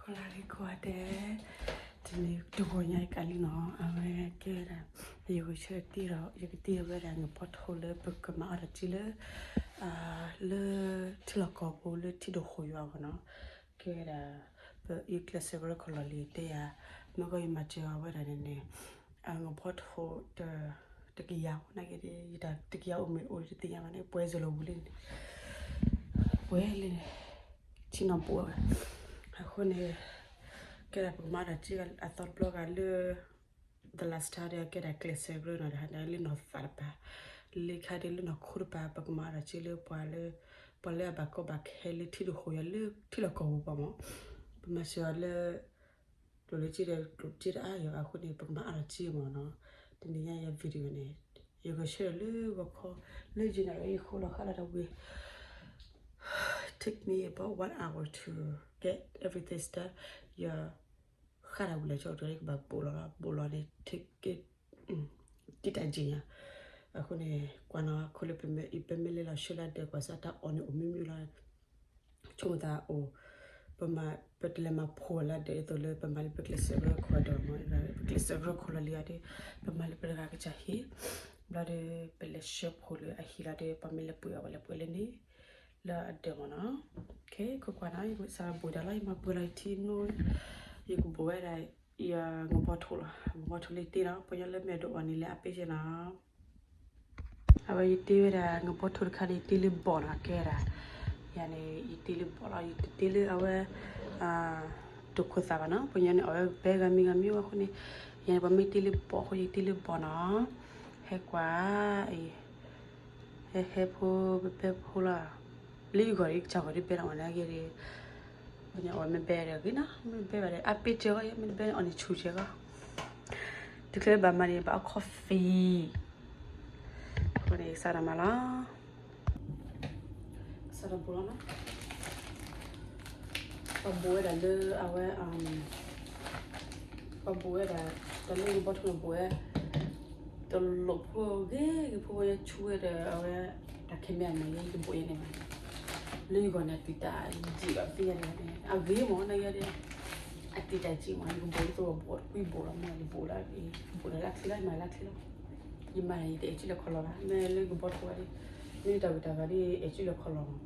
ကလၢ်လံကိးဂၤဒဲး, တနံၤတဂီၤညါအံၤကလံနီၤ, အဝဲကဲဒၣ်, ယကဆၢတံၢ်ဒီး ယကတံၢ်ဝဲဒၣ် ငဘီထိလၢပကမၤအီၣ်တၢ်ကံလၢ, လၢထံလီၢ်ကီၢ်ပူၤ လၢထံဒိၣ်ဃိယွၤအဂီၢ်နီၤ, ကဲဒၣ်, ပကျဲးစၢးကရၢခီၣ်လီၢ်လံၤတဲယၤ, မ့ၢ်ကီးယမၤစၢၤအီၤဝဲဒၣ်န့ၣ်န့ၣ်, ငဘီထိ တကယၤနာ်က့ဒီး ယတၢ်တကယၤအိၣ်မ့ၢ်အိၣ်တသ့ၣ်ညါဘၣ်န့ၣ် ပှဲၤစၢၤလီၤဝံၤလံန့ၣ်, ပှဲၤလံန့ၣ်, ဆံနီၤပူၤဝဲ, အဃိန့ၣ်, ကဲဒၣ်ပကမၤတၢ်ကံအသီတဘျီဂၤလၢ, the last time ဒီးကဲဒၣ်ကျဲးစၢးကရၢနီၤ တဟါန့ၣ်လၢနီၢ်သးတပၤ, လၢခါဒ်လၢနီၢ်ခိတပၤ ပကမၤအီၣ်တၢ်ကံလၢပှၤလၢ, ပှၤလၢအဘၣ်ကီဘၣ်ခဲလၢထံဒိၣ်ဃိယွၤလၢထံလီၢ်ကီၢ်ပူၤပှၤမး, ပမၤစၢၤအီၤလၢ ကျိၣ်လၢက့ဒီးကျိၣ်က့တအါယၤ အဃိန့ၣ် ပကမၤအီၣ်တၢ်ကံမ့ၢ်နီၤ, တနံၤညါယၤ video န့ၣ်, ယကဆၢလၢဂီၤခီ, လၢယနၣ်ရံၣ်အံၤဃိလီၤဃးလီၤတၢ်ဝံၤ, take me about one hour to get everything done, ယ, ဃးတၢ်ဝံၤလီၤဆီတၢ်ကဘၣ်ဘိးလီၤလီၤ ဘိးလီၤန့ၣ် take it, တံၢ်တၢ်ကံညါ, အဃိန့ၣ် ကွၢ်နီၤ ခိၣ်လၢပမ့ၢ်လဲၤလီၤဆှၢလၢဒၢးကွၢ်စၢ်တၢ်အီၣ်န့ၣ်အိၣ်မ့ၢ်မ့ၢ်လီၤ, ဆိကမိၣ်သးအိၣ်, ပမၤ, ပတလဲၤမၤဖိးလၢဒၢးဒ်သိးလၢပမၤလၢပကျဲးစၢးကရၢခီၣ်ဒီးမး, ပကျဲးစၢးကရၢခီၣ်လီၢ်လံၤအီၤဒီး, ပမၤလၢပတဂၤကစၢ်ဟံၣ်, ဘျီဒီး, ပလဲၤဆှၢဖိးလၢအဟံၣ်လီၤဒီး ပမ့ၢ်လဲၤပှ့ၤအီၣ်ဝဲလဲၤပှ့ၤလၢန့ၣ်, လၢအဒၢးမ့ၢ်နီၤ, ခဲခိၣ်ကွၢ်နီၤ ယကစးဘိးတၢ်လီၤ ယမၤပှဲၤလီၤယထံနိ, ယကဘိးဝဲဒၣ်, ယ, ငဘီထိလီၤ ငဘီထိလၢယတ့လီၤ ပှၤညီလၢမဲာ်ဒိးအီၤန့ၣ်လၢအပ့ၢ်ကဲနီၤ အဝဲယတ့ဝဲဒၣ် ငဘီထိတခါန့ၣ် ယတ့လၢဘီၣ်နီၤ ကဲဒၣ်, ယၤန့ၣ် ယတ့လၢဘီၣ်လီၤ ယတတ့လၢအဝဲ, တိာ်ခိၣ်သၣ်ဘၣ်နီၤ ပှၤညီန့ၣ် အီၣ်ဝဲဖဲဂၤမံၤဂၤမံၤဝဲအဃိန့ၣ်, ယၤန့ၣ် ပှၤမ့ၢ်တ့လၢဘီၣ်အဃိ ယတ့လၢဘီၣ်နီၤ, ဟဲကွၢ်, ဟဲဟဲဖိ ပပဲဖိလီၤ, လၢယဂီၢ်ဒီး ယကစၢ်ဂီၢ်ဒီး ပဲလီၤမ့ၢ်န့ၣ်ဂ့ၤဒီး, ပှၤညီအီၣ်ဝဲမ့ၢ်ပဲဒီးဂ့ၤနီၤ မ့ၢ်ပဲဘၣ်ဒီး အပ့ၢ်ကဲဂီၢ် မ့ၢ်တပဲန့ၣ်အီၣ်န့ၣ်ဆူၣ်ကဲဂီၢ်, တချုးဘၣ်မၤန့ၣ် ဘၣ်အီၣ် coffee, အဃိန့ၣ် စးထီၣ်မၤလီၤ စးထီၣ်ဘိးလီၤနီၤ, ပှၤဘိးဝဲဒၣ်လၢအဝဲ, ပှၤဘိးဝဲဒၣ်, တၢ်လၢငဘီထိန့ၣ်ဘိးဝဲ, တလိၣ်ဖိဂ့ၤဂ့ၤဖိဝဲဆူဝဲဒီးအဝဲ, တၢ်ခဲမ့ၢ်အမ့ၢ်ယဘိးယဲန့ၣ်ဘၣ်, လၢယဂီၢ်န့ၣ် အတံာ်တာ်ယံာ်ဘၣ်သ့ယဲန့ၣ် အဂ့ၤမ့ၢ်နဂ့ၤဒီး, အတံာ်တာ်ယံာ်မ့ၢ် ယကဘိးဒ်သိးဘိးတကွံဘိးလီၤ မ့ၢ်ယဘိးလၢ, ယဘိးလၢလၢချံလီၤ ယမၤလၢချံလီၤ, ယမၤန့ၣ် ယတအဲၣ်စုလဲၤခီလီၤဘၣ် မ့ၢ်လၢကဘီထိဝဲဒီး, မ့ၢ်တၢ်ဂ့ၢ်တၢ်ဂၤဒီး အဲၣ်စုလဲၤခီလီၤမး,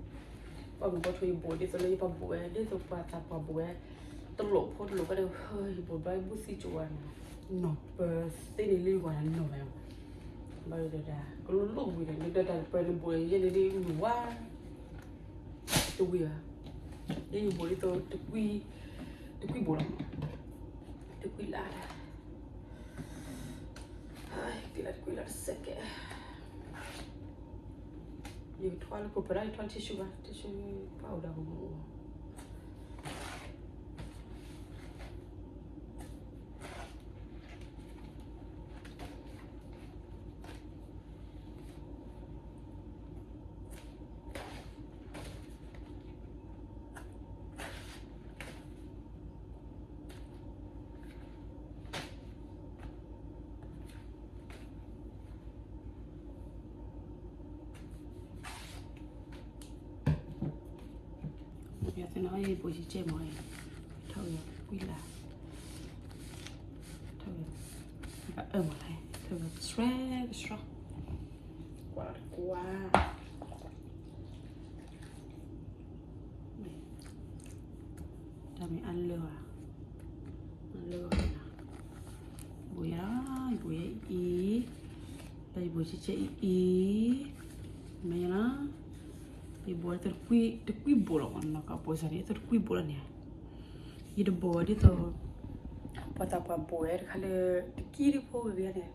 ပှၤကဘီထိယဘိးဒ်သိးလၢယပှၤဘိးဝဲ ဒ်သိးပှၤသးပှၢ်ဘိးဝဲ, တလိၣ်ဖိတလိၣ်ဘၣ်ဒီး ယဘိးဘျီယဘူၣ်သံကၠိဝဲနီၤ, နီၢ်ပၢၢ်သ့န့ၣ်လၢယဂီၢ်န့ၣ်နီၢ်ဝဲ, ဘၣ်ဒီး, ကလိၣ်လိၣ်ဝံၤဒီး နဒၢတၢ်တပၢၢ်နဘိးယဲန့ၣ်ဒ်မုၢ်ဝါ တဝံၤဘၣ်, ယဘိးဒ်သိးတကွံ, တကွံဘိးလီၤ, တကွံလၢ်, က့ၤလၢတကွံလၢ်တစဲးကဲး, ယကထွါလၢခိၣ်ဖၢလၢယထွါလၢ tissue ဘၣ် tissue ပှၤအိၣ်ဒီးကမူၣ် ယသ့ၣ်နီၣ်ယဘိးကဲမး, ထီၣ်ဝဲကွံလၢ်, ထီၣ်ဝဲ, ဘၣ်အၢမးလဲၣ် ထီၣ်ဝဲကဆှဲကဆှီ, ကွၢ်ကွၢ် တၢ်မ့ၢ်အလၢာ်, အလၢာ်, ဘိးယၤ, ယဘိးယဲအံၤ, တၢ်ယဘိးကဲအံၤအံၤ, မ့ၢ်ယၤလီၤ, ယဘိးတကွံဘိးလီၤမးနီၤ ကဘိးစၢ်န့ၣ် တကွံဘိးလီၤန့ၣ်, ယတဘိးဒ်သိး ပှၤသးပှၢ်ဘိးဝဲတခါလၢ တကံဒ်ဖိဂ့ၤဂ့ၤန့ၣ်,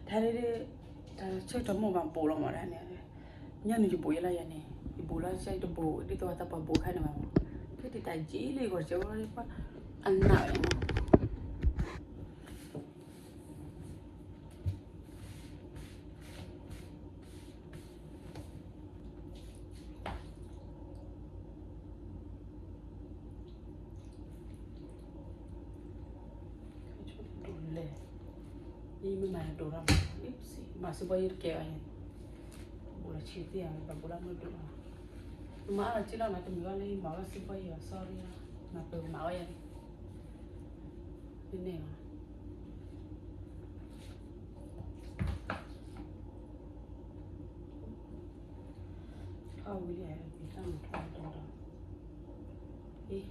တၢ်ဒ်, တၢ်ဆၢကတီၢ်မိၢ်ဘၣ်ဘိးလီၤမးဒ်န့ၣ်, ညီနုၢ်ယဘိးယဲလီၤယၤန့ၣ် ယဘိးလီၤ ယတဘိးဒ်သိးပှၤသးပှၢ်ဘိးခါန့ၣ်ဘၣ်မး, ဖဲတံာ်တာ်ယံာ်လၢယဂီၢ်စၢၤဝဲပှၤ, အနးဝဲမး ဒိၣ်လဲၣ်, ယမ့ၢ်မၤဒိၣ်လီၤ, မၤစ့ၢ်ဘီယဲတကဲဘၣ်န့ၣ်, ဘိးလီၤဆံသ့ၣ်ဧါ ဘၣ်ဘိးလီၤမ့ၢ်ဒိၣ်လီၤ, မၤအါလီၤက့လီၤနီၤ တမ့ၢ်ဘၣ်လၢယမၤဝဲစ့ၢ်ဘီယဲဘၣ် sorry လီၤ, မၤပၢၤကမၤဝဲယဲန့ၣ် န့ၣ်လီၤ. ထီၣ်ဝံၤလံ သၣ်မုာ်ထီၣ်ဒီဒီ အ့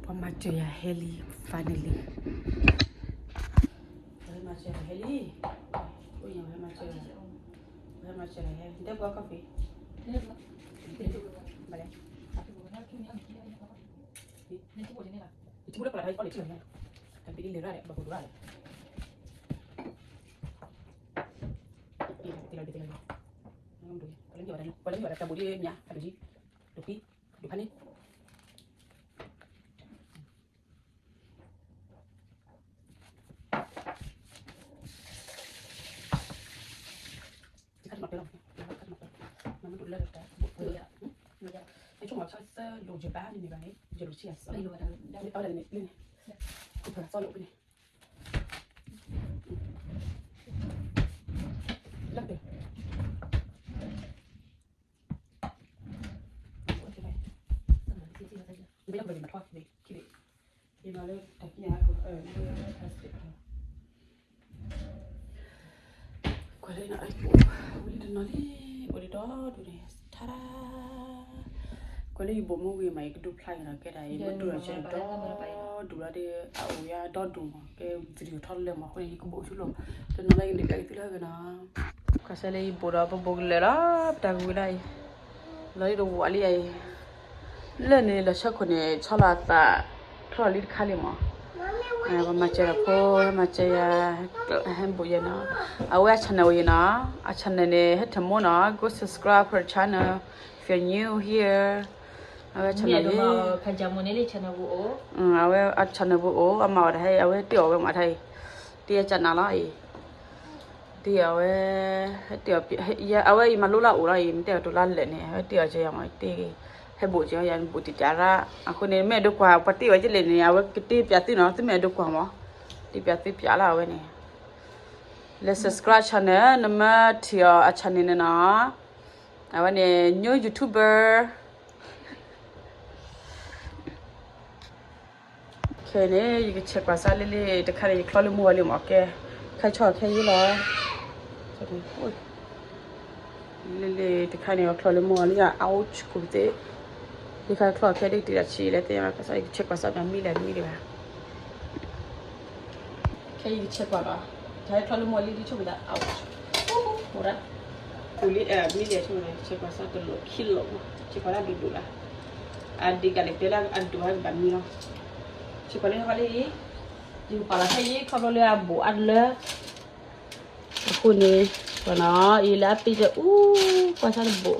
ပှၤမၤစၢၤယၤဟဲလံ finally. ပှၤမၤစၢၤယၤဟဲလံ. ပှၤမၤစၢၤယၤဟဲ ပှၤမၤစၢၤယၤဟဲ တဲပှၤ coffee ဘၣ်လဲၣ်. ယထံၣ်ဘူးလၢပှၤလၢတၢ်အံၤကီၢ်လၢထံၣ်လီၤညါ, တၢ်ဘ့ၣ်လၢရၣ်ဒီး ဘၣ်ကူဒိၣ်ရၣ်ဒီး တလီၤတလီၤ, ပှၤလၢမ့ၢ်ဝဲဒၣ်တၢ်ဘိးဒ်အံၤ မ့ၢ်အဒိးယံၤ ပှၤလၢမ့ၢ်ဝဲဒၣ်တၢ်ဘိးဒ်အံၤ မ့ၢ်အဒိးယံၤ ဒိးဖံ ဒိးဖါန့ၣ် တခါတမၤပၢၢ်လီၤ, တခါတမၤပၢၢ်, မ့ၢ်မ့ၢ်ဒိးလၢတၢ်ဘိးဒ်အံၤ, ယဆိကမိၣ် ဆီသၢလိာ်ယဘၣ်န့ၣ်န့ၣ်ဘၣ်န့ၣ် ယလိာ်ဆံယၤစၢ်, အဝဲဒၣ်န့ၣ်န့ၣ် ခိၣ်ဖၢၣ်သီလိာ်ဖဲန့ၣ် လၢကတၢၢ် မ့ၢ်လၢပကမၤထွဲန့ၣ် ခံဘ့ၣ်, ယမၤလၢတၢ်ကံၢ်အါကိး လၢ plastic ကွၢ်လၢ ဝံၤလံတနီၤလံ, အိၣ်ဒံးဒီဒူၣ်န့ၣ် ထါဒၣ်, ကွၢ်လၢယဘိးမုၢ်ဝံၤမး ယကဒုးဖျါက့ၤနီၤ ကဲဒၣ် ယဘိးဒိၣ်ဒီးဆဲးဒီဒူၣ်လီၤဒီး အအိၣ်ယါဒီဒူၣ်မး ကဲ video ထီၣ်လၢမး အဃိန့ၣ် ယကဘိးဆူလီၤ, တနီၤလၢယကဒုးဖျါက့ၤသုလၢဟဲက့ၤနီၤ, ကွၢ်စဲလၢယဘိးဒီးပဘိးကလၢာ်လီၤ ပတၢ်ကဝံၤဒၣ်အံၤ, လီၤယတဝးလံအံၤ လၢန့ၣ်လီၤဆၢခိၣ်န့ၣ် ဆီလီၤအသး ချီၣ်လီၤလံတခါလံမး, ပှၤမၤစၢၤတၢ်ဖိ ဟဲမၤစၢၤယၤ ဟဲဘိးယၤနီၤ, အဝဲအ channel အိၣ်ယၤနီၤ, အ channel န့ၣ် ဟဲထၢၣ်မိၢ်နီၤ go subscribe her channel if you're new here, အဝဲ channel န့ၣ် အဝဲအ channel ပူၤအိၣ် အမၤအီၤတဟဲ အဝဲတ့ၢ်အီၤဝဲမးတဟဲအံၤ, တ့ၢ်အ channel လီၤအံၤ တ့ၢ်အီၤဝဲ, ဟဲတ့ၢ်အီၤ, အဝဲအံၤမၤလိလၢအအိၣ်လီၤအံၤ မ့ၢ်တဲအီၤတိၤလၢလဲၣ်န့ၣ် ဟဲတ့ၢ်အီၤက့ၤယၤမး တ့ၢ်, ဟဲဘိးက့ၤယၤ ဘိးတံၢ်တၢ်ရၣ်, အဃိန့ၣ် မ့ၢ်အဲၣ်ဒိးကွၢ် ပှၤတ့ၢ်အီၤက့ၤလဲၣ်န့ၣ် အဝဲကတ့ၢ်ပၠးသုနီၤ သုမ့ၢ်အဲၣ်ဒိးကွၢ်မး, တ့ၢ်ပၠးသုပၠးလၢအဝဲန့ၣ်, လၢ subscribe channel နမ့ၢ်ထံၣ်အီၤအ channel န့ၣ်နီၤ, အဝဲန့ၣ် new YouTuber ခဲအံၤန့ၣ် ယကဆဲးကွၢ်စၢ်လၢလ့ၣ်တခါန့ၣ် ယချီလၢမိၢ်ဝဲလံမးကဲ, ခါဆီၣ်ခဲအံၤလီၤ, လ့ၣ်လ့ၣ်တခါန့ၣ် ယချီလၢမိၢ်ဝဲလံ ouch ခိၣ်သ့ၣ်, လ့ၣ်ခါချီၣ်ခဲဒ်တံၤတၢ်ဆံးလဲၣ်သ့ၣ်ညါ ကစၢ်ယကဆဲးကွၢ်စၢ်မ့ၢ်မံလၢမံဒံးဘၣ် ခဲအံၤယကဆဲးကွၢ်လီၤ, တၢ်ဟဲချီလၢမိၢ်ဝဲလံဒ်ဆိကမိၣ်သး အိၣ်ဒၣ်, ပူၤလံ မံလံဆိကမိၣ်သး ယကဆဲးကွၢ်စၢ်တလိၣ်ခံလိၣ်မး ဆဲးကွၢ်လၢအဒိၣ်ဒိၣ်လၢ, အဒံးကးန့ၣ် တဲလၢအဒိၣ်ဟဲကဘၣ်မံလီၤ, ဆဲးကွၢ်လၢဟဲလၢအံၤ, ယကပာ်လီၤဖဲအံၤ ခီဖျိလၢအဘိးအါတလၢ အဃိန့ၣ် ပနီၤ အံၤလၢအပ့ၢ်တအူ ကွၢ်စၢ်တဘိး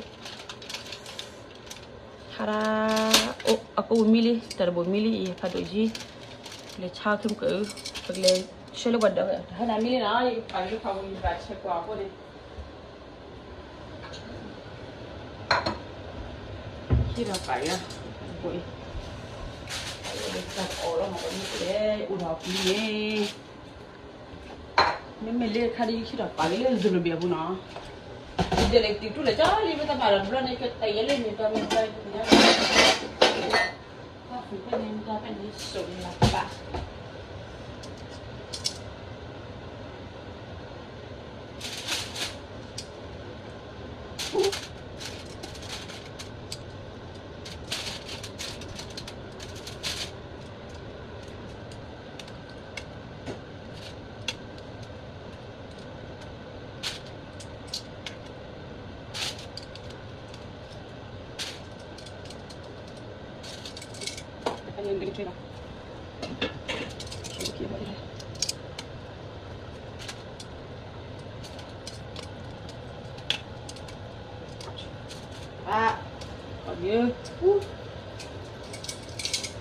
ထါဒၣ်, အကအိၣ်မံလံ တၢ်တဘိးမံလံ အံၤဖးဒိၣ်ယံၤ, လဲၤဆါခဲမုၢ်ကၢၢ်, ပကလဲၤဆှၢလၢပှၤဒီး ဟဲနၤမံလံနီၤ ယကပာ်လၢခီပူၤ ယဘၣ်ဆဲးကွၢ်အဃိန့ၣ် ဟံးထီၣ်ပာ်က့ၤလီၤ, အဃိန့ၣ် တၢ်အီၣ်လီၤမး ပမ့ၢ်ကလဲၤအိၣ်ထီၣ်အပူၤန့ၣ် မ့မ့ၢ်လၢခါဒ်ယဟံးထီၣ်ပာ်က့ၤလၢ Zolibee အပူၤနီၤ, ယဒဲးလဲၤတုၤတူၢ်လဲၤကၠီလံ မ့ၢ်တၢ်မၤဒီးတဘျီန့ၣ် ကတၢၢ်ယဲလၢန့ၣ် တၢ်မ့ၢ်တၢ်ကညါ, တၢ်ဖုၣ်ဖဲန့ၣ် မ့ၢ်တၢ်ဖဲန့ၣ် စိာ်န့ၣ်လီၤပာ်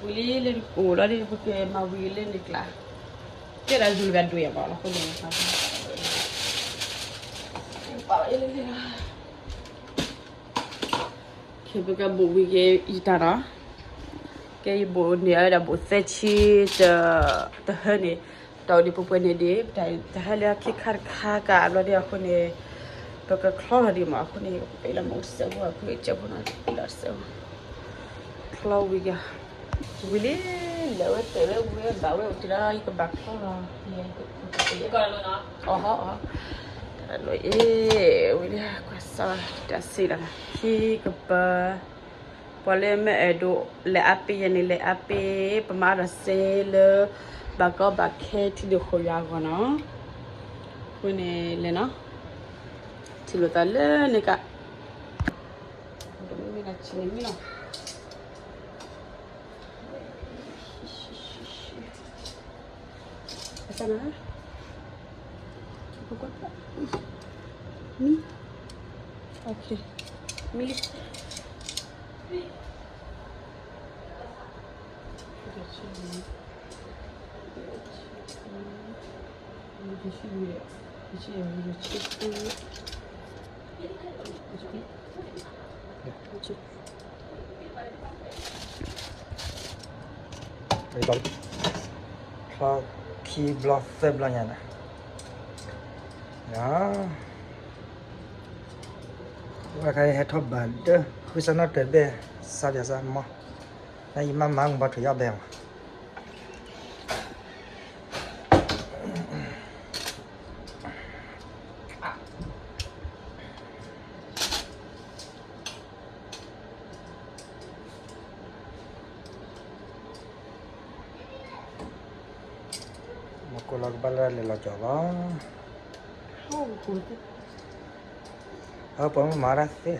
ဝံၤလံလၢတကိးလီၤ ဒ်ပကမၤဝံၤလၢန့ၣ်ကျါ, ကဲဒၣ် Zolibee ဒွဲၣ်အဘၣ်လီၤ အဃိန့ၣ် ပာ်လီၤလၢလၢလီၤ, ခဲ ပကဘိးဝံၤက့ၤယတၢ်နီၤ, ကဲယဘိးန့ၢ်အဝဲဒၣ်ဘိးသၢဆံတ, တဟၢန့ၣ်, တၢ်အိၣ်ဒံးပှဲၤပှဲၤန့ၣ်ဒံး, တၢ်ဟဲလၢခံခါတခါကဘျီဒံးအဃိန့ၣ်, ပကချီလီၤဒံးမးအဃိန့ၣ် ပလၢမူစဲးဖိအဖုကဲဖိနီၤ ပလၢစဲးဖိ, ချီဝံၤက့ၤ, ဝံၤလံ, လဲၤဝဲတဲာ်ဝဲဝံၤဝဲဘၣ်ဝဲအိၣ်တ့ၢ်ဒီး ယကဘၣ်ချီလီၤ, အီၤ, တၢ်လီၤအ့ၣ်, ဝံၤလံကွၢ်စးတၢ်စံးလီၤ, ခံကပၤ ပှၤလၢမ့ၢ်အဲၣ်ဒိးလဲၤအါပ့ၤယဲန့ၣ် လဲၤအါပ့ၤ, ပမၤအါထီၣ်စ့လၢ ဘၣ်ကီဘၣ်ခဲထံဒိၣ်ဃိးယွၤအဂီၢ်နီၤ, အဃိန့ၣ်လဲၤနီၤ, ထံၣ်လိာ်သးလၢန့ၣ်က, မ့ၢ်မ့ၢ်လၢဆံးန့ၣ်မ့ၢ်လီၤ Esta nada. Poco. Mi. Ok. Mi. Clock ခံဘျီသၢဘျီညါန့ၣ်, ဝဲခါအံၤဟဲထီၣ်ဘၣ်ဒၢ ဃုစၢ်နီၣ်တၢၤဘဲ စးဘၣ်စးမီ, နယမၤမၤကဘီထွံၣ်ယီၣ်ဘဲမး မ့ၢ်ကိးလီၤကဘၣ်လၢလဲၤလီၤကၠီၤလီၤ, အပှၤမၤမၤတၢ်သ့,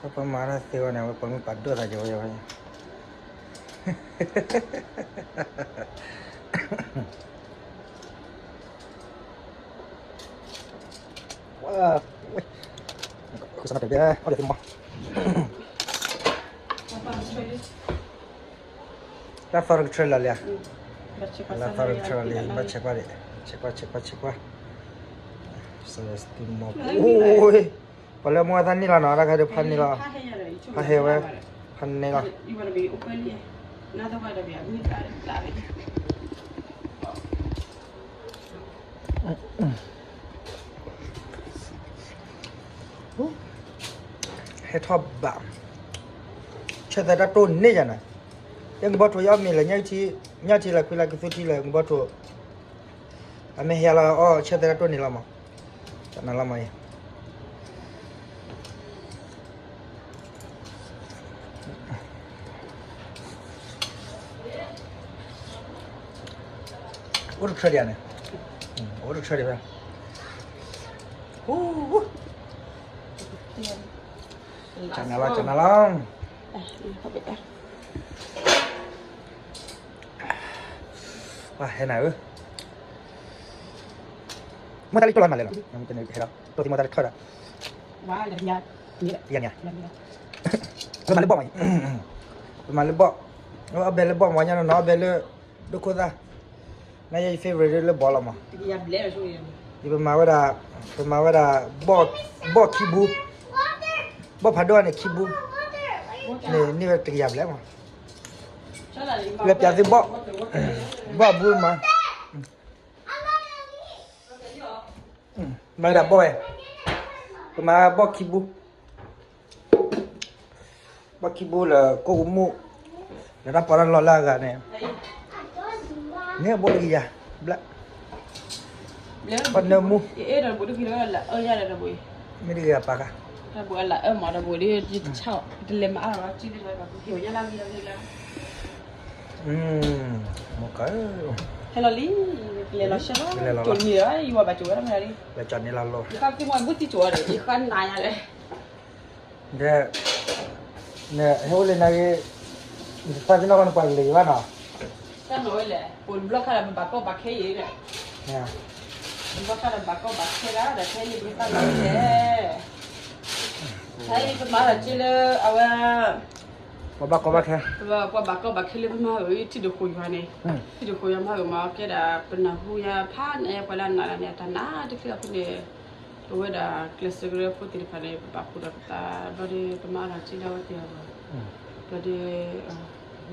အပှၤမၤတၢ်သ့ဝဲန့ၣ် အဝဲပှၤမ့ၢ်ပာ်ဒိၣ်သးကၠီၤဝဲ, ဝဲ, ဃုစၢ်နီၣ်တၢၤဘဲ အီၣ်ဒီးသ့မီ တၢ်သီတကထၢလီၤလံ, လၢသီတကထၢလီၤလံ ဘၣ်ဆဲးကွၢ်ဒံး, ဆဲးကွၢ် ဆဲးကွၢ် ဆဲးကွၢ်, အိၣ်, ပှၤလၢမူအသးန့ၢ်လီၤနီၤ တၢ်ခါဒီးဖးန့ၢ်လီၤ, ဖးဟဲဝဲ, ဖးန့ၢ်လီၤ ဟဲထီၣ်ဘၣ်, ဆၢသၢတၢ်တိၢ်န့ၢ်ယၤန့ၣ်, ယကဘီထွံၣ်ယီၣ်မ့ၤလၢ ညၣ်ထံလၢခွံလၢကသူထံလၢကဘီထွံၣ်, အမ့ၢ်ဟဲလီၤအီၣ်ဆၢသၢတၢ်တိၢ်န့ၢ်လီၤမး, တနၤလီၤမးအံၤ အိၣ်တထၢဒံးဧါန့ၣ်, အိၣ်တထၢဒံးဖဲ, ကနၤလီၤ ကနၤလီၤ, ဟဲနၤဧၢ, မ့ၢ်တၢ်လံတိၢ်လီၤမးလဲၣ်လီၤ, ဟဲဒီး တိၢ်သံမ့ၢ်တၢ်လံထီၣ်ဒီး, ယၤန့ၣ် ပမၤလၢဘီၣ်မး, ပမၤလၢဘီၣ်, အီၣ်ဘဲလၢဘီၣ်မး ညါနီၤနီၤ အီၣ်ဘဲလၢ ဒိခိၣ်သၣ်, နယဲယ favorite လၢဘီၣ်လီၤမး, ယပမၤဝဲဒၣ်, ပမၤဝဲဒၣ်, ဘီၣ်ခံဘိ, ဘီၣ်ဖးဒိၣ်န့ၣ်ခံဘိ, န့ၣ်န့ၢ်ဝဲတကယၤဘျဲၣ်မး, လဲၤပျးသ့ဘီၣ်, ဘီၣ်ဘိမး မၤဝဲဒၣ်ဘီၣ်ဝဲ, ပမၤဘီၣ်ခံဘိ, ဘီၣ်ခံဘိလၢကိၣ်ကမူၣ်, လၢတၢ်ပီးတၢ်လီလၢအဂၤန့ၣ်, န့ၢ်ဘိတကယၤ, ဘျဲၣ်, ဘီၣ်နၢမူ, မ့ၢ်တကယၤပာ်ကါ, မိၢ်ကၢ, ဟဲလီၤလံ, လဲၤလီၤဆဲးလီၤ, ကၠိန့ၣ်လီၤ, ယဝၤဘၣ်ကၠိဝဲဒၣ်မ့ၢ်လီၤ, လဲၤကၠိန့ၣ်လီၤလီၤ, ယခါသံမွဲဘုတံၣ်ကၠိဒီး ယခါနၤညါလဲၣ် ဒီး, နဟဲအိၣ်လၢနဂ့ၤ, နသးသ့ၣ်နီၣ်ကီးနပှၤကလုာ်ယဘၣ်နီၤ, တၢ်နီၣ်ဝဲလဲၣ်, ပဘျီခါဒီးပဘၣ်ကီဘၣ်ခဲအံၤဒီး, ပဘျီခါဒီးဘၣ်ကီဘၣ်ခဲဒၣ် ဒီးခဲအံၤပကသးနီၣ်ဝဲလဲၣ်, ခဲအံၤပမၤဒီးက့လၢအဝဲ ပှၤဘၣ်ကီဘၣ်ခဲ, ပှၤဘၣ်ကီဘၣ်ခဲလၢပမၤအီၤ ထံဒိၣ်ဃိယွၤန့ၣ်, ထံဒိၣ်ဃိယွၤမၤအီၤမး ကဲဒၣ်ပနၢ်ဟူယၤဖးန့ၣ် ပှၤလၢအနာ်န့ၣ် အတၢ်နာ်တချုးအဃိန့ၣ်, ပဝဲဒၣ်ကျဲးစၢးကရၢဖိသ့ၣ်တဖၣ်န့ၣ် ပပာ်ဖှိၣ်ဒီးပသး ဘျီဒီး ပမၤအဂၤက့လၢအဝဲသ့ၣ်အဂီၢ်, ဘျီဒီး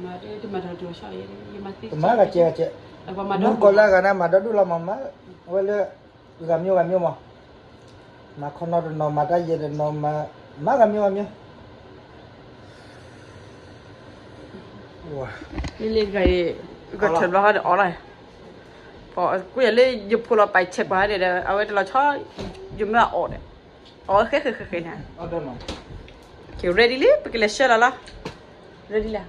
မၤဒ်တမၤတၢ်ဒိၣ်ဆၣ်အံၤ ယမၤသ့ကဲကဲ, မူကီၢ်လၢအဂၤန့ၣ် မၤဒီဒူၣ်လီၤမး မၤဝဲလၢ ဂၤမံၤဂၤမံၤမး, မၤခီနီတနီၤ မၤတၢ်ယဲၢ်တနီၤ မၤဂၤမံၤဂၤမံၤ လံလံတဂၤအံၤ ကထၢၣ်ဘျီဃီဒီးအီၣ်လီၤ, ကွၢ်ယၤလၢယဖိလီၤပာ်ဆဲးပှၤန့ၣ်ဒီး အဝဲတလီၤဆီ ယမၢအီၣ်ဒီး အီၣ်ဃဲဃဲဃဲဃဲန့ၣ်, ready လံ ပကလဲၤဆှၢလီၤလီၤ, ready လံ,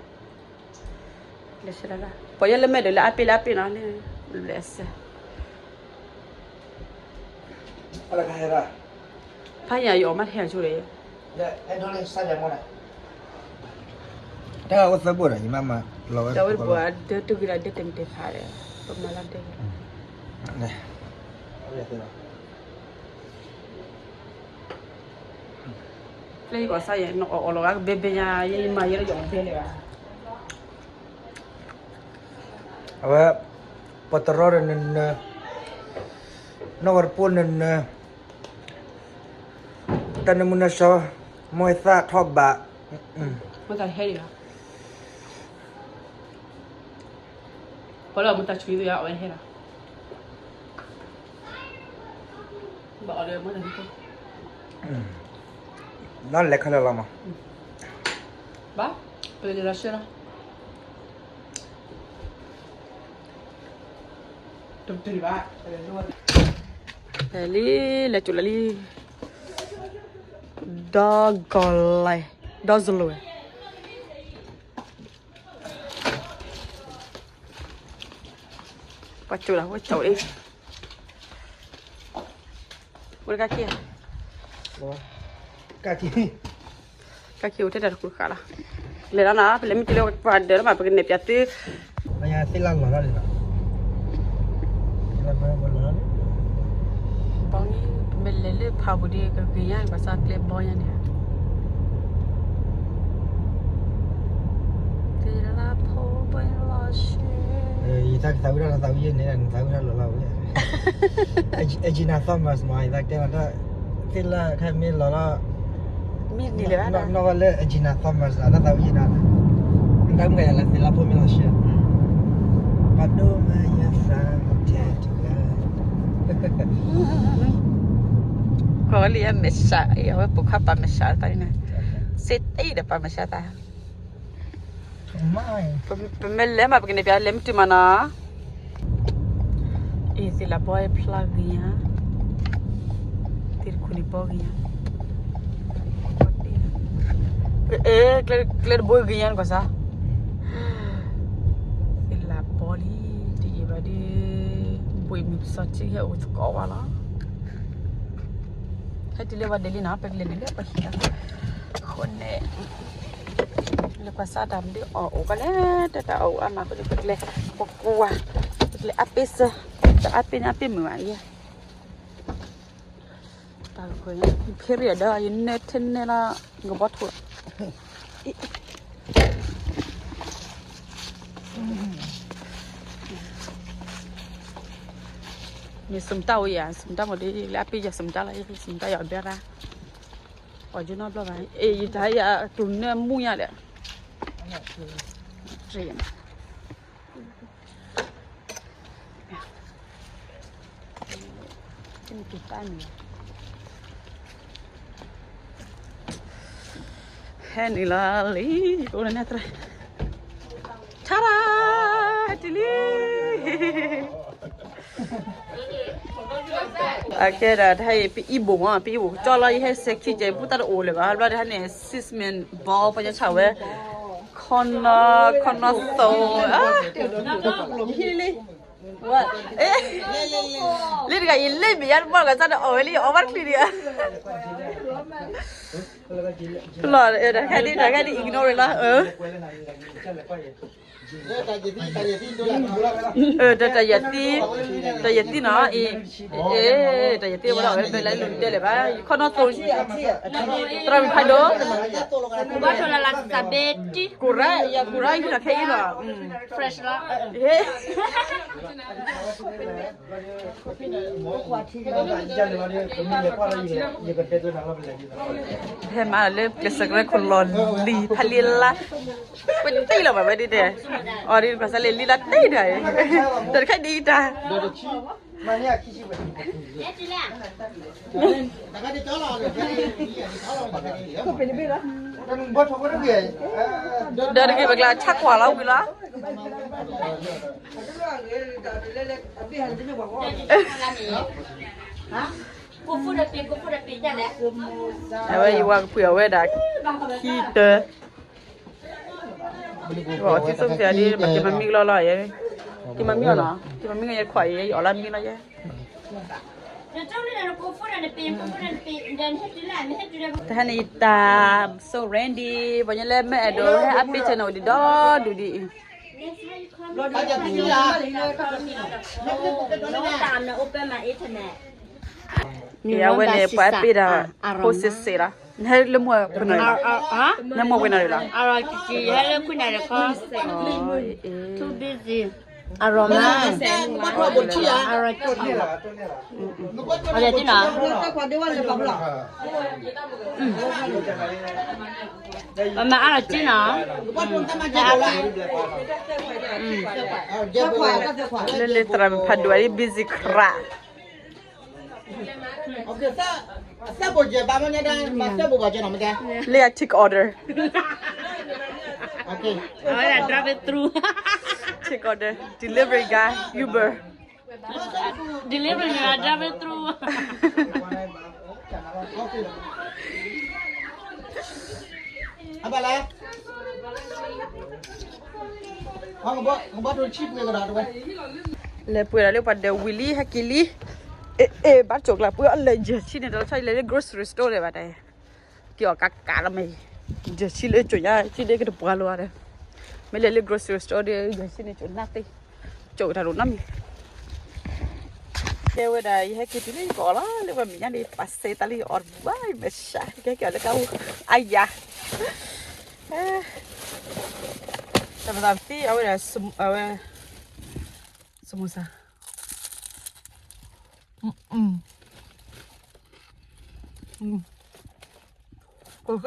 လဲၤဆှၢလီၤလီၤ ပှၤယဲလၢမဲာ်ဒီးလၢအပ့ၢ်လၢအပ့ၢ်နီၤန့ၣ်, လဲၤဆှၢ ဖးယံၤယအီၣ်မးတဟဲအဆိဒီး, တၢ်အိၣ်သၢဘိဒီး ယမၤမၤလီၤဝဲ, တၢ်ဝဲတဘိဒၢတဂ့ၤဒီးဒၢတမ့ၢ်တဖးဒီး, ပမၤလီၤဒၢ, ဖဲယကီၢ်စါယဲ နအီၣ်အီၣ်လီၤဂၤကဘဲဘဲညါ ယမၤယဲလၢယအီၣ်ဘဲလၢၤဘၣ် အဝဲ ပှၤတရီဒီးနနၢၤ, နီၢ်ဝဲတပိၢ်နနၢၤ, တၢ်နမုၢ်နၢ်စီၤ, မ့ၢ်သၣ်ထီၣ်ဘး, မ့ၢ်သၣ်ဟဲဒံးလီၤ, ပှၤလၢအမ့ၢ်သၣ်ဆူၣ်အံၤယအီၣ်ဝဲဟဲလီၤ, ဘၣ်အီၣ်ဒီးမ့ၢ်သၣ်ဆူၣ်, နီၢ်လဲၤခဲလၢာ်လီၤမး, ဘၣ်, ပလဲၤလီၤဆှၢလီၤ လံ လဲၤကၠိလၢလံ, ဒီကီၢ်လဲၣ်, ဒီစလိၤဝဲ, ပှၤကၠိလီၤ ဝဲကၠိအံၤ, ဝဲကၢ်ခံ ကၢ်ခံ ကၢ်ခံအိၣ်ထဲတၢ်တကူတဃာ်လီၤ, လဲၤလီၤနီၤ ပလဲၤမ့ၢ်တုၤလၢပှၤဒၢးလီၤမး ပကနဲၣ်ပၠးသု, သ့ၣ်လၢလီၤလီၤလံနီၤ, ဘီန့ၣ် ပမ့ၢ်လဲၤလၢဖးပူၤဒီး ကဂ့ၤညါ ပှၤစၢ်ကျဲဘီညါန့ၣ်, သ့ၣ်လၢဖိပလီၤဆဲ, ယတၢ်ကသးဝံၣ်တၢ်လီၤသးဝံၣ်ယဲန့ၣ် နသးဝံၣ်တၢ်လီၤလီၤဝဲ Regina Thomas မး ယသးတဲလီၤတၢ်, သ့ၣ်လၢခဲမ့ၢ်လီၤလီၤ, မ့ၢ်န့ၣ်လၢ နီၢ်ဝဲလၢ Regina Thomas အတၢ်သးဝံၣ်ယဲနီၤ, တၢ်မုၢ်ဂၤယၤလၢသ့ၣ်လၢဖိမ့ၢ်လီၤဆဲ, ပှၤဒိၣ်မးယသးထဲတဂၤ, ကွၢ်ဝဲလံ မဲာ်ဆှးအံၤ အဝဲပိာ်ခွါပာ်မဲာ်ဆှးတၢ်န့ၣ်, စ့တအံၤဒီးပာ်မဲာ်ဆှးတၢ် ပမ့ၢ်လဲၤမး ပကန့ၢ်ပၠး လဲၤမ့ၢ်တုၤမးနီၤ, အ့ သ့ၣ်လးဘီဖျါဂ့ၤညါ, သ့ၣ်တခိၣ်န့ၣ်ဘီဂ့ၤညါ, အဲ ကျဲတဘိဂ့ၤညါန့ၣ်ကွၢ်စၢ်, သ့ၣ်လးဘီလံ တယံာ်ဘၣ်ဒီး, ဘှံးမုၢ်ပစီၤထံဟဲအိၣ်သကိးဝဲလီၤ. ဟဲတုၤလၢပှၤဒဲးလံနီၤ ပကလဲၤနုာ်လၢပှၤဟံၣ်အဃိန့ၣ်, လၢပှၤစၢ်တၢ်မနုၤအီၣ်အိၣ်ကလဲၣ် တၢ်တၢ်အီၣ်အိၣ်အါမးအဃိန့ၣ် ပကလဲၤ, ပကွၢ်, ပကလဲၤအါပ့စၢ်, တအါပ့န့ၣ်အါပ့မုာ်ဘၣ်ယဲ, တၢ်ကဃၢၤညါ ဖ့ရံၣ်အဒီး ယနဲထဲနဲလီၤ ကဘီထိၣ် မ့ၢ်စမတၢ်ဝဲယၤ စမတၢ်မ့ၢ်ဒ်လၢအပ့ၢ်ယၤစမတၢ်လီၤ စမတၢ်ယၤအဘဲရၣ်, အီၣ်ကၠိနီတဘျီဘၣ်, အ့ ယတၢ်ယၤကျိၤနၢမူညါဒီး, ဟဲနုာ်လီၤလံ, အိၣ်လၢန့ၣ်တရၢ်, ထါရၣ်, ဟဲတုၤလံ. အကဲဒၣ်တဟါအံၤ ပအံဘိၣ်မး ပအံဘိၣ်ကၠီလီၤ ယဟဲစဲၤခံကဲ ပူတၢ်တအိၣ်လၢၤဘၣ် ဘျီတဟါန့ၣ် six man ball ပှၤညီဆၣ်ဝဲ ခီနီ ခီနီသိး လံတဂၤ ယလ့မ့ၢ်ယါတဘီၣ်လီၤ စၢ်ဒီးအီၣ်ဝဲလံ ယအီၣ်ဘၣ်တချုးဒံးဧါ, လီၤ တၢ်ခါဒ် တၢ်ခါဒ် ignore လီၤ အၢ တၢ်ယသံ, တၢ်ယသံနီၤ, အ့, တၢ်ယသံဝဲဒၣ်ဝဲ ဘဲလၢလူၤတဲလဲၣ်ဘၣ်, ယခီနီၢ်သိ, သရၣ်မုၣ်ဖးဒိၣ်, ကိရၢ်, ယကိရၢ်ဟံၣ်လီၤခဲအံၤလီၤ, fresh လီၤ. ဟဲမၤလၢကျဲးစၢးကရၢခိၣ်လီၤလံၤဖးလံလါ, ပတ့ၢ်လီၤဘၣ်ဝဲဒ်တဲ, အီၤဒ်ပှၤစးလၢလံလါတ့ၢ်တၢ်, တၢ်တခါဒ်တၢ်, ဒီးတဂ့ၤပကျါဆၣ်ကွၢ်လီၤဝံၤလီၤ. အဝဲယဝၤကပှ့ၤအဝဲဒၣ်ခံတၢ, အီၣ်သံသိးကစၢ်ဒ် ပှၤက့ၤမၤမံကလီလီၤ, က့ၤမၤမံအီၤနီၤ, က့ၤမၤမံအီၤယခွးအံၤ ယအီၣ်လၢမံလီၤယဲ. တဟဲန့ၣ်ယတၢ် so ready, ပှၤညါလၢမ့ၢ်အဲၣ်ဒိးဟဲအပ့ၢ်ဆဲးန့ၣ် အိၣ်ဒံးဒီဒူၣ်ဒံးအံၤ, အဝဲန့ၣ် ပှၤအပ့ၢ်တၢ် ဖိစ့စ့လီၤ, နဟဲလၢမိၢ်ပှဲၤနီၤ, နဟဲမိၢ်ပှဲၤနီၤဒံးလီၤ, အရမ, အရတနီၤ, ပမၤအါထီၣ်က့နီၤ, လၢလၢသရၣ်မုၣ်ဖးဒိၣ်အံၤ busy ခရး, လၢ take order, အဝဲဒၣ် drive through, take order, delivery guy, Uber, delivery drive through. လဲၤပှဲၤဒီးလၢပှၤဒီးဝံၤလံ ဟဲက့ၤလံ, အဲ ဘၣ်ကၠိၣ်ကျါပှ့ၤအီၣ်လဲၤယဲၢ်ဆံန့ၣ် တၢ်လီၤဆီလဲၤလၢ grocery store ဒံးဘၣ်တၢ်, က့ၤအီၣ်ကးကးလီၤမ့ၢ်, ယဲၢ်ဆံလၢကၠိၣ်ညါ ဆံဒ့ကတပှၤလီၤဒီး, မ့ၢ်လဲၤလၢ grocery store ဒီး ယဲၢ်ဆံန့ၣ် ကၠိၣ်နၢ်သ့, ကၠိၣ်တၢ်ဒိၣ်နီတမံၤ တဲဝဲဒၣ် ယဟဲက့ၤတုၤလၢယကအီၣ်လီၤ လၢပှၤမဲာ်ညါန့ၣ် ပာ်စဲးသးလၢယအီၣ်တပူၤဘၣ် ယမဲာ်ဆှး ယကဟဲက့ၤအီၣ်လၢကါအိၣ် အါယၤ, တၢ်ပသးပသံ အဝဲဒၣ် အဝဲ စမူစါ က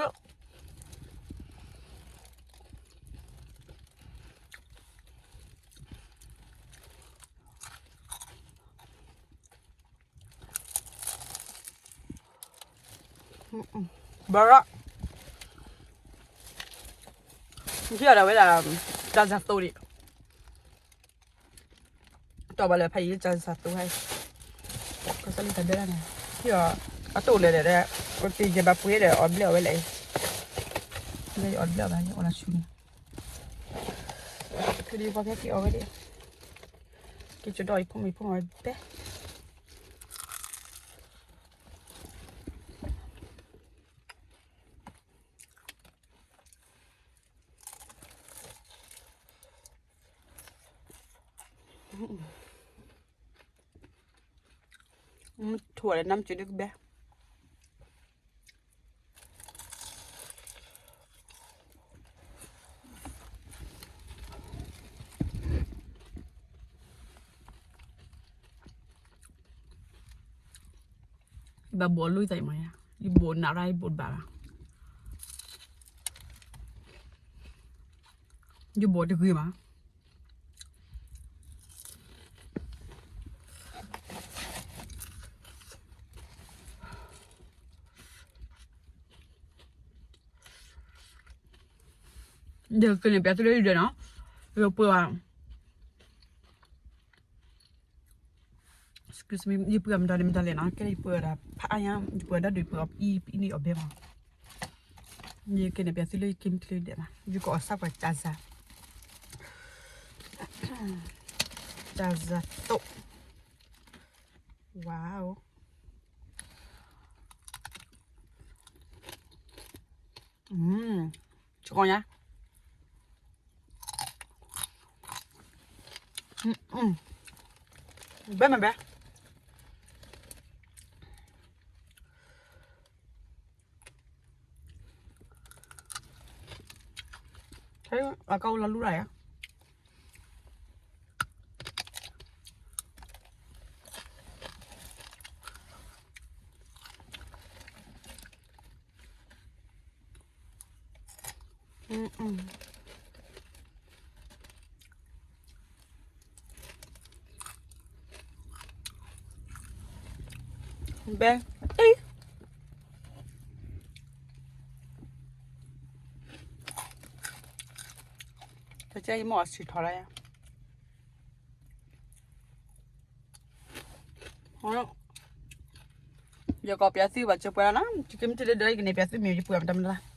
ဘၣ်ရၣ်, ထံၣ်အီၤဒၣ်ဝဲဒၣ် တၢ်စၢ်သိးဒံး, တီၢ်ဘၣ်လၢဖးယံၤလၢတၢ်စၢ်သိးဟဲ, ကစၢ်လံတၢ်ဘျဲၣ်ဒၣ်န့ၣ်, ထံၣ်အီၤ အတအိၣ်လၢၤဒီး ပသ့ၣ်ယဲၢ်ဘၣ်ပှ့ၤဒီး အီၣ်ဘျဲၣ်အီၣ်ဝဲလဲၣ်, လၢယအီၣ်တဘျဲၣ်အီၣ်ဘၣ် ယအီၣ်လၢဆူန့ၣ်, ဖုဒံပှၤကဟဲက့ၤအီၣ်ဝဲဒၣ်, က့ၤကၠိဒီးအံၤဖိမုၣ်ဖိမုၣ်ဝဲဘဲ ထူၣ်ဒီးနမ်ကၠိဒုကဘဲ ဘၣ်ဘိးအလွံၢ်သးအံၤမးယါ, ယဘိးနးရၣ် ယဘိးတဘၣ်ဘၣ်, ယဘိးတဂ့ၤဘၣ်. ဒီးကန့ၣ်ပျးသုလၢယဒၢးနီၤ, ယပှ့ၤဘၣ် excuse me ယပှ့ၤမတၤလဲၣ်မတၤလဲၣ်နီၤ, ကဲယပှ့ၤဝဲဒၣ်ဖးအါညါ, ယပှ့ၤဒၣ်ဒုးပှ့ၤအီၤအံၤန့ၣ်အီၤဘဲမး, ယကန့ၣ်ပျးသုလၢယက့ၤမုၢ်ချ့ဒဲးမး, ယကအီၣ်စၢ်ပှၤကၠၢ်စၢ်, ကၠၢ်စၢ်သိး, wow. ကီညါ, ဘဲမ့ၢ်ဘဲ, အကအိၣ်လီၤလူလီၤယၤ. ဘဲ, တကဲယမိၢ်အစံးထီၣ်လၢယၤ, ယကီၢ်ပျးသုဘၣ်ကပှဲၤလီၤနီၤ, ယကမ့ၢ်တဒၢဒၢယကန့ၢ်ပျးသုမ့ၢ်ယပှဲၤမတၤမတၤလၢ်.